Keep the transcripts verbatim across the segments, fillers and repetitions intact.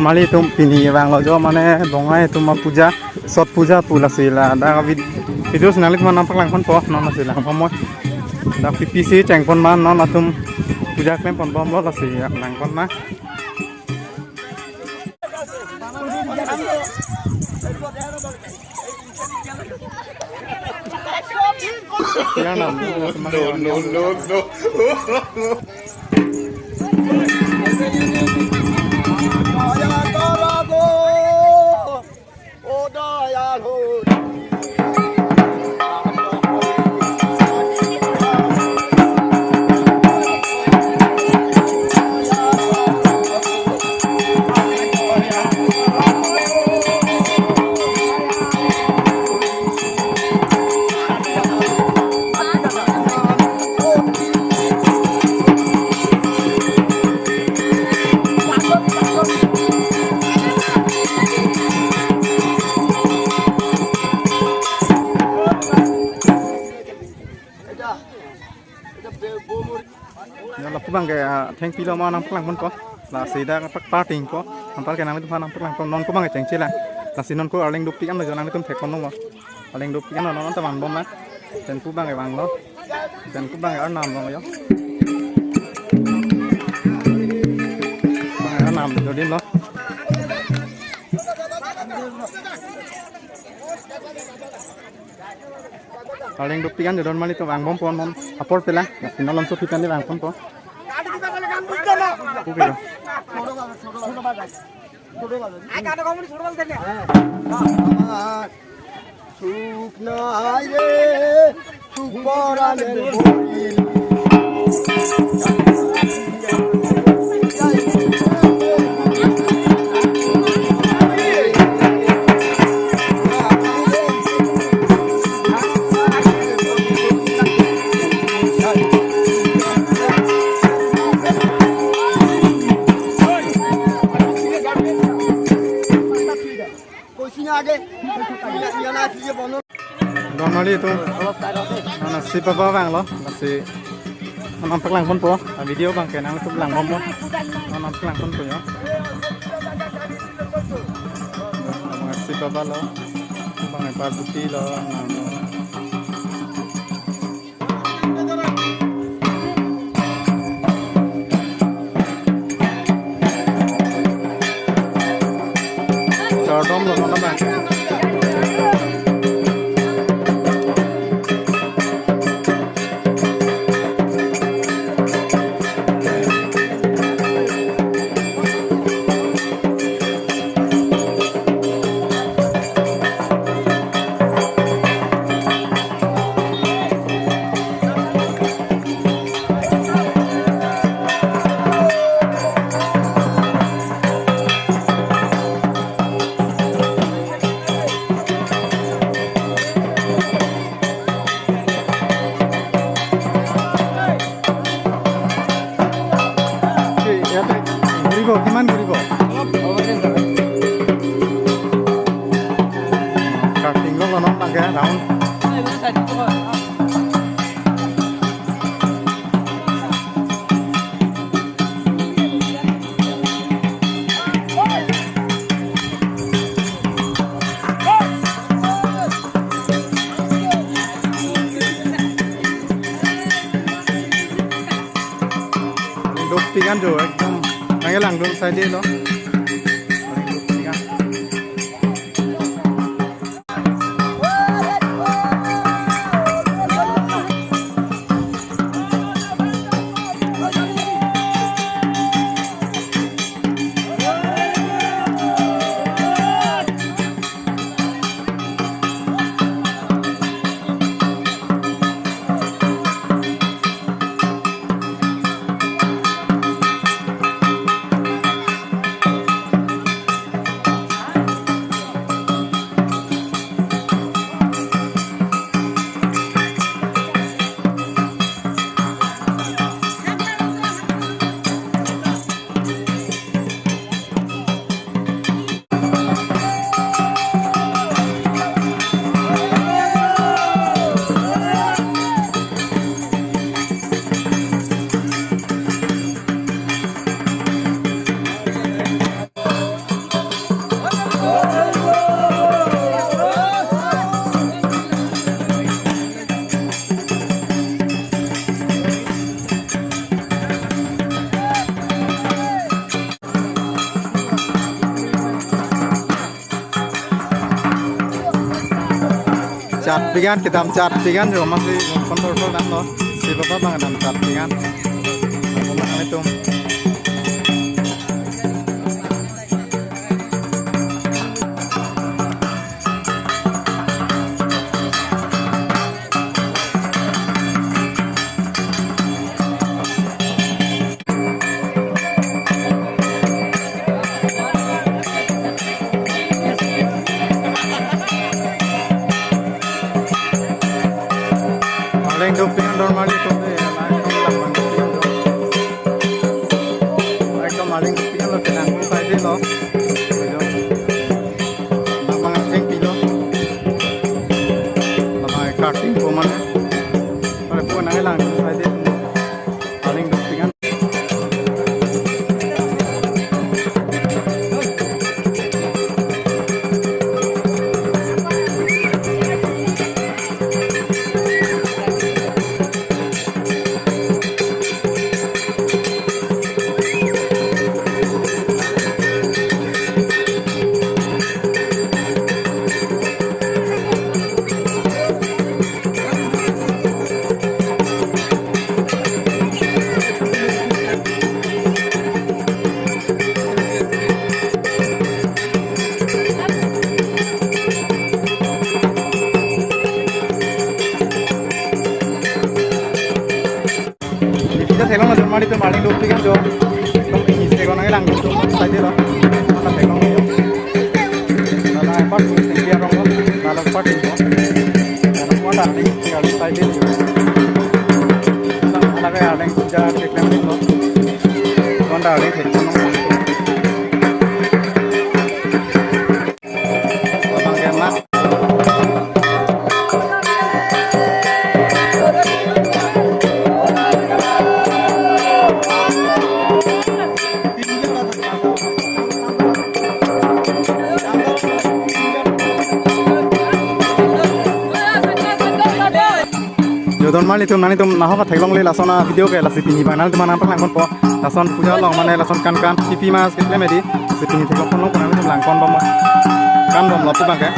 Mali atum pini vanglo jo mane bongai atum apuja, sot puja pu lasi ladak vid-, video si nanglitum aphan nangpaklangponpo, non lasi langpon mo. Dak P P C chengpon ma non atum puja klemponbomlo lasi langpon ma. Yang nam, no, no, no, no. Ya, lapu abang ke, ah, thengpi lo ma nangpaklangponpo. Lasi dak pak parting po. Anpar ke nanglitum aphan nangpaklangpon, non ko abang ke chengchelang. Lasi non ko arleng dopik an lo jo nanglitum thekpon non mo. Arleng dopik an lo non ta vangbom na. Pen ko abang ke vanglo. Pen ko abang ke arnam lo jo. Abang ke arnam lo din lo. Arleng dopik an jo don mali to vangbompo non. Apor pela. Ya, pino lom so pitan di vangponpo. Oke, jo. Don mali atum. Nana si papa vanglo, lasi nangpaklangponpo. A video abang ke nangpaklangponpo. Nangpaklangponpo jo. Abang si papa lo. Abang Parvati lo, nang lo. Chardom lo, mana bang? Ki, ইয়াতে ঘূৰিব, কিমান ঘূৰিব? Karting lo, lo non lage round. Dopik an jo ekdom nangkelangdun saide lo. Dopik an. Chat pigan, kedam chat pigan jo, masi control control damlo. Si baba bang kedam chat pigan. Ako na kami tum. Arleng dopik an dormali tum de, arleng dopik an dor. Arleng dopik an lo, kenang sai de lo. Namang keng pilo. Namang karting ko mane. Pare po nang lang sai de. Arleng dopik an. Kita selong na jomari tu paling dua tiga jo. Tum ini sekolah nang lang tu saja lo. Mana selong ni? Mana empat tu dia rong lo. Mana empat tu. Mana kuat ada ni tinggal saja. Mana kayak ada yang kerja di klem lo. Kau ada ni selong. Jo dormali tum, nangtum nahok theklongle lason a-video ke, lasi pini bang nangtum nangpaklang ponpo. Lason puja along mane lason kan kan pipi mas keklem edi. Lasi pini theklong ponlong pon nangtum lang ponbom. Kan bomlo tu bang ke.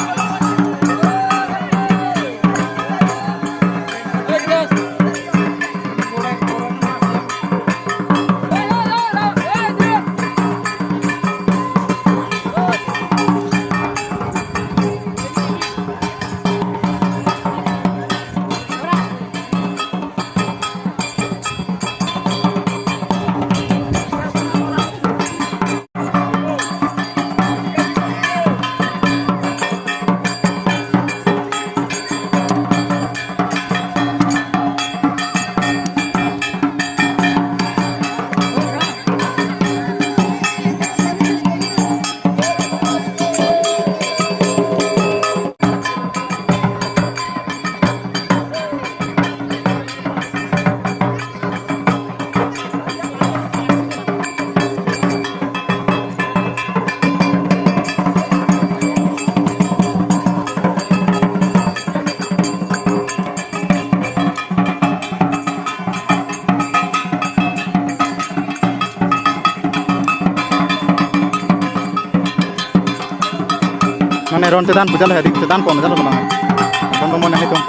Mane ron tedan puja lo, hedik tedan pon tedan lo bang. Pon pon pon nangtum.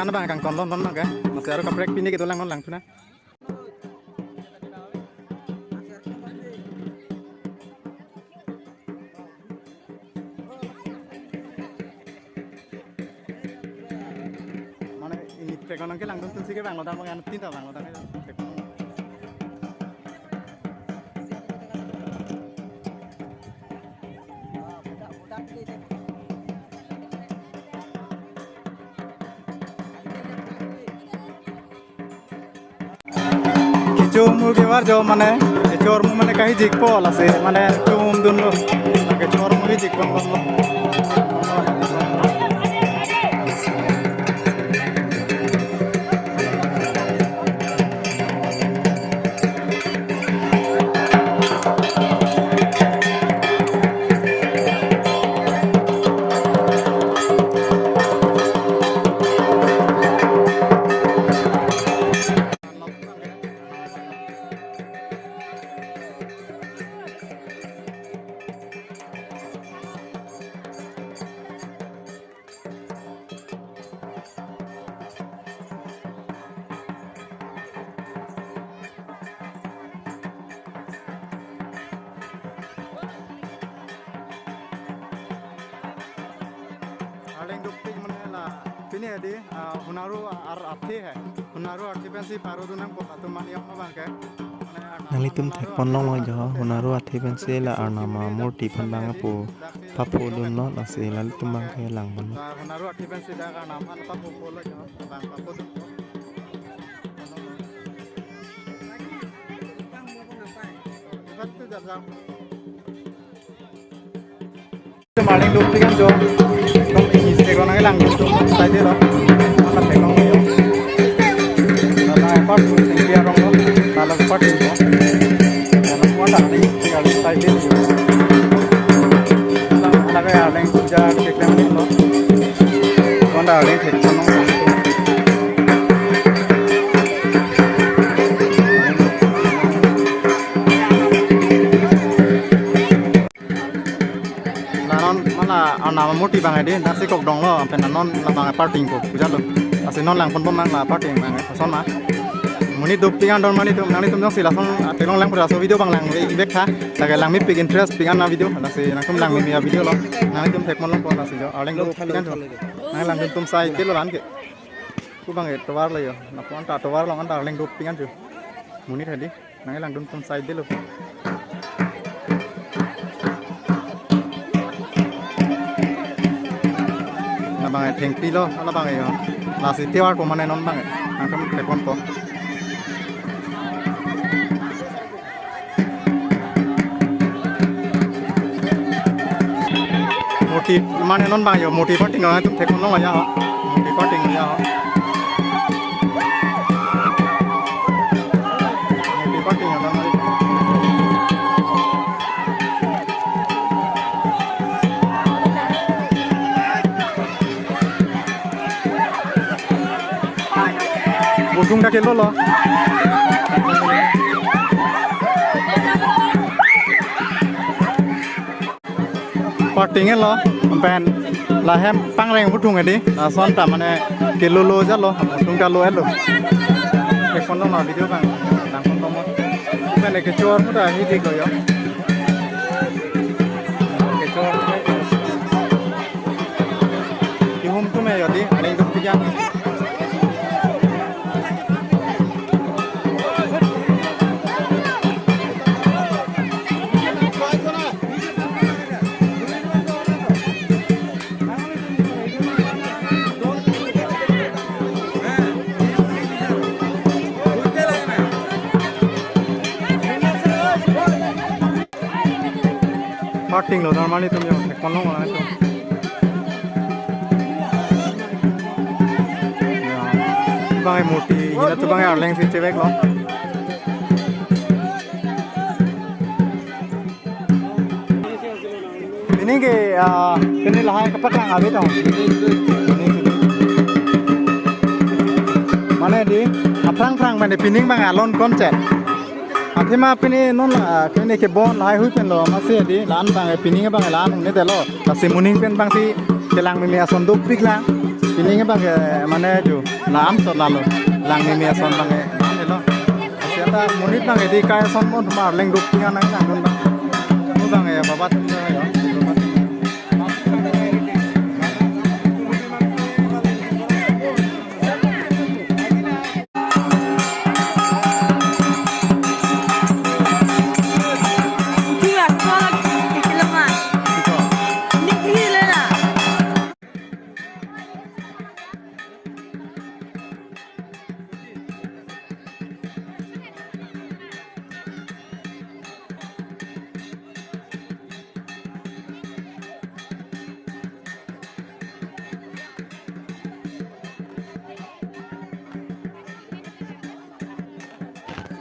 Ano bang kangton lon lon bang ke. Masi aro kaprek pini kedo lang lon lang thuna. Mane ini trek nang kelangdun tum si ke bang lo dang bang ano tinta bang lo dang. Kecho mur kevar jo mane, kecho mur mane kahi jikpo lasi mane chum dunlo. Kecho mur hi jikpo. Arleng dopik mane la pini adi, ah, Honaru ar athe hai. Honaru athe pensi paro dunang po atum mani apa bang ke. Mane Arnam nanglitum Honaru thek pon long lo jo, Honaru athe pensi la Arnam amurti aphan bang apo papho dunlo, lasi lalitum bang ke lang pon. Honaru athe pensi dak Arnam aphan papho lo jo, bang papho dun. Ibat tu jajak. Arleng dopik an jo. Tum ini se ko nang lang tum sai de lo. Mana pekong yo. Nala part tu tinggi arong lo. Nala part tu. Nala ko ada ni tinggal sai de. Nala ke arleng puja ke tem lo. Ko ada arleng thek lo. La non mala Arnam amurti bang adi, dak si kok dong lo, pen non labang parting ko puja lo. Lasi non lang pon bom nang la parting bang, ason ma. Monit dopik an don mani tum, nanglitum jongsi lason, ah, telong lang pura so video bang lang, i bek tha, lake lang mepik interest pik an na video, lasi nangtum lang mimi a video lo, nanglitum thek pon long pon lasi jo, Arleng dopik an jo. Nang langdun tum sai ke lo lan ke. Ku bang e tovar lo jo, na pon ta tovar long an ta Arleng dopik an jo. Monit hadi. Nang langdun tum sai de lo. Labang e thengpi lo, labang e yo. Lasi tovar ko mane non bang e. Nangtum thek pon ko. Murti mane non bang yo, murti parting nangtum thek pon long ya ho. Murti parting ya ho. Murti parting ya ho. Bujung dak ke lo lo. Parting lo, pen lahem pangreng bujung adi, lason ta mane ke lo lo jalo, bujung ta lo elo. Ke kono ma video bang, nang kono mo. Pen ke chor muda hi dik lo yo. Ke chor. Kihum tu me yo di, aning tu pijan. Parting lo normally tum yo, thek pon long wala tum. Ya. Bang e murti, hina tu bang e arleng si chevek lo. Pini ke, ah, pini lahai kapak lang abi tong. Mane di, aphrang phrang mane pining bang alon concert. Athema pini non la, pini ke bon lahai hui pen lo, masi di, lan bang, pini bang, lan ne delo. Lasi moning pen bang si, kelang mimi ason dopik lang. Pini ke bang ke mane jo lam so lalo. Langmeme ason bang ke mane lo. Siata monit bang ke di kai ason mon mar leng duk tingkan nang nang dun bang. Mo bang ya babat tum ya.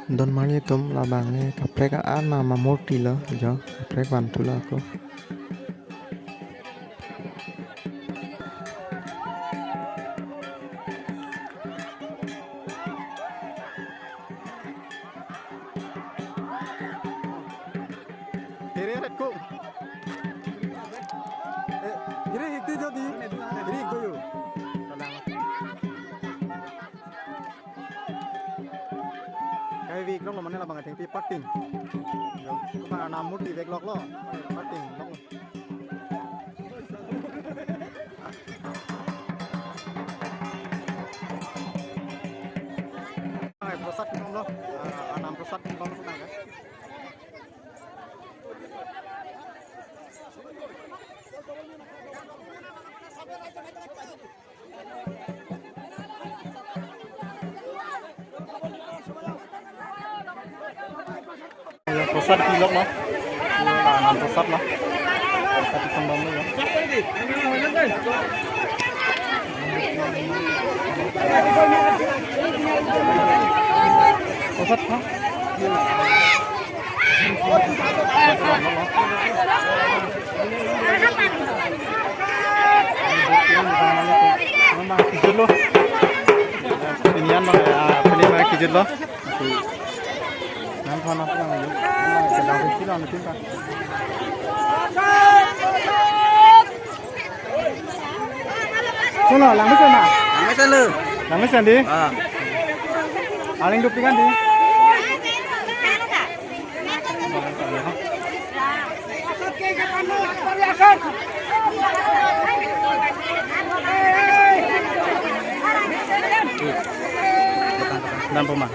Don marli atum, labang ke kaprek a-arnam amurti lo jo, kaprek vanthu lo ako. Hiri hiri ko. Eh, hiri hikti jo di. Hiri hikti jo. Kai vek lok lo mane labang athengpi pating. Kuma arnam murti vek lok lo. Pating lok lo. Ai, prasad kum lo. Ah, arnam prasad kum lo. Ya, prasad pi lok lo. Ya, arnam prasad lo. Prasad pi kondom lo ya. Prasad ha? Kijut lo. Pini an bang, ah, pini bang kijut lo. Nam thon nam thon lo. Sedang kilo anu tin ta. Kono, langmesen na? Langmesen lo. Langmesen di? Ah. Aling duk tingkan di? Nam puma.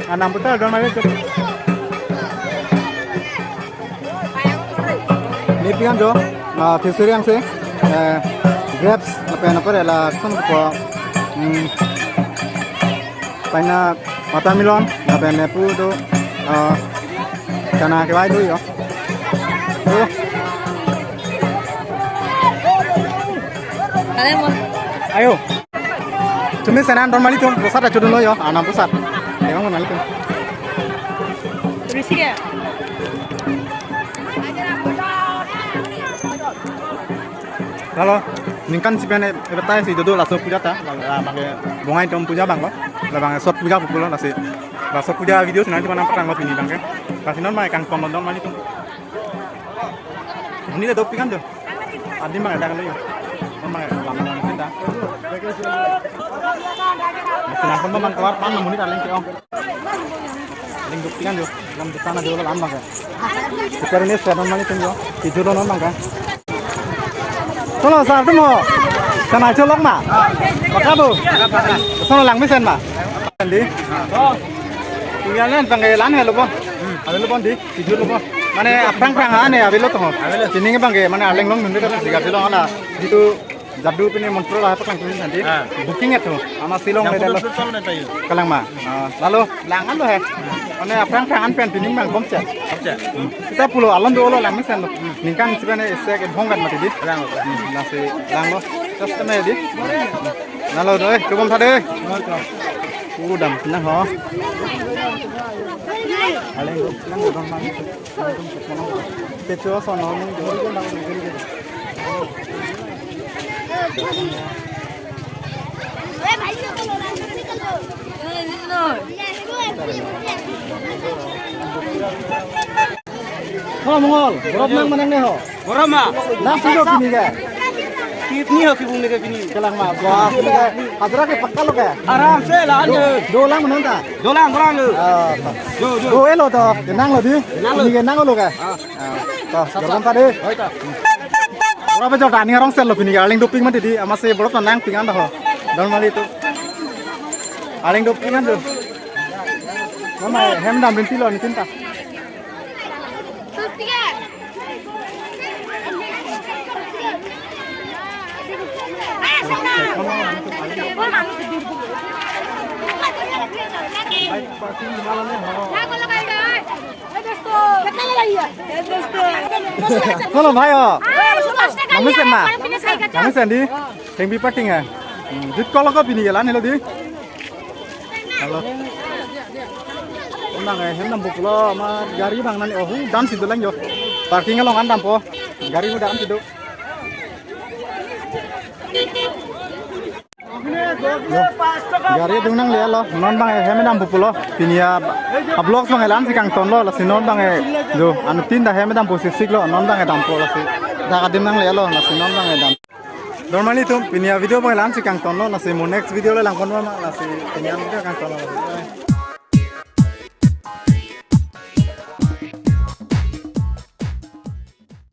Arnam putar don mari tu. Ni pian jo, ah, fishery yang si, eh, grapes, apa yang apa rela, kung ko, hmm, Paina watermelon, lapen ne pu do, ah, chana kevai do yo. Do. Kale mo. Ayo. Tumi senan don mali tum, pusat acho dun lo yo, arnam pusat. Emang mali tum. Risi ya? Lalo, ningkan si pen advertise itu do laso puja ta, la, la, bang ke bongai tom puja bang lo, la bang sot puja pulo lasi, laso puja video sinan cuma nampak lo pini bang ke, lasi non mai kangkong london mali tum. Ini dah dopik kan tuh, adi bang ada kan lo ya, non bang lama lama kita. Masih nampak bang keluar pan namun ini ada yang keong. Aling duk tingkan jo, lam depan ajo lo lam bang ke. Kita ini sedan mali tum jo, kijut lo non bang ke. Solo sar tum ho, kana cholok ma? Paka bu? Solo langmesen ma? Andi? Tinggal nan bang ke lan helo bon. Ada lo bon di, kijut lo bon. Mane aphrang phrang ane avelo to ho. Avelo. Sini bang ke, mane aleng long nunde kata sigar lo ala. Itu Jadu pini montro lah apa kan tulis nanti. Ah. Booking itu. Ama Shillong yang dari putus lo. Betul nanti. Kalang ma. Ah, lalo langan lo he. Ane aphrang aphrang an pen pining bang komcha. Komcha. Hmm. Kita pulo alon do lo langmesen lo. Hmm. Ningkan sebenarnya isek bongkan mati di. Kalang lo. Hmm, nasi lang lo. Terus kena di. Lalo do eh, coba tadi. Udam senang ho. Paling senang orang mana. Kecho sono ni. Ho Mongol, borok nang manang ne ho? Borok ma? Nang silo pini ke? Pini ho kibung ne ke pini. Kelang ma, wah, pini ke. Hajra ke pakka lo ke? Aram se la anje. Do lang manang ta? Do lang, do lang lo. Ah, ta. Do, do. Do elo to, nang lo di? Nang lo. Pini ke nang lo ke? Ah. Ah, to, jabon ta de. Hoi ta. Borok pe jor ta aning arong sel lo pini ke, arleng dopik mati di, amatsi borok ta nangpik an ta ho. Don mali tu. Arleng dopik an tu. Mama, hem dam rinti lo nitin ta. Hello, bhai, oh. Nang mesen na? Nang mesen di? Hengpi pating, eh? Hmm, jut kolok ko pini ke la-an helo di? Hello. Nang, eh, hem dampo pulo, ma gari bang nani, oh, hu dam si dolang jo. Parking along an dampo. Gari hu dam si do. Yo. Gari dung nangle lo, non bang hem dampo pulo. Pini a, a vlogs bang la-an si kangton lo, lasi non bang jo, anuttin ta hem dampo sisik lo, non bang dampo lasi. Dak adim nangle lo, lasi non bang dam. Normally tum, pini a video bang la-an si kangton lo, lasi mo next video le langkon ma, lasi pini a video kangton lo.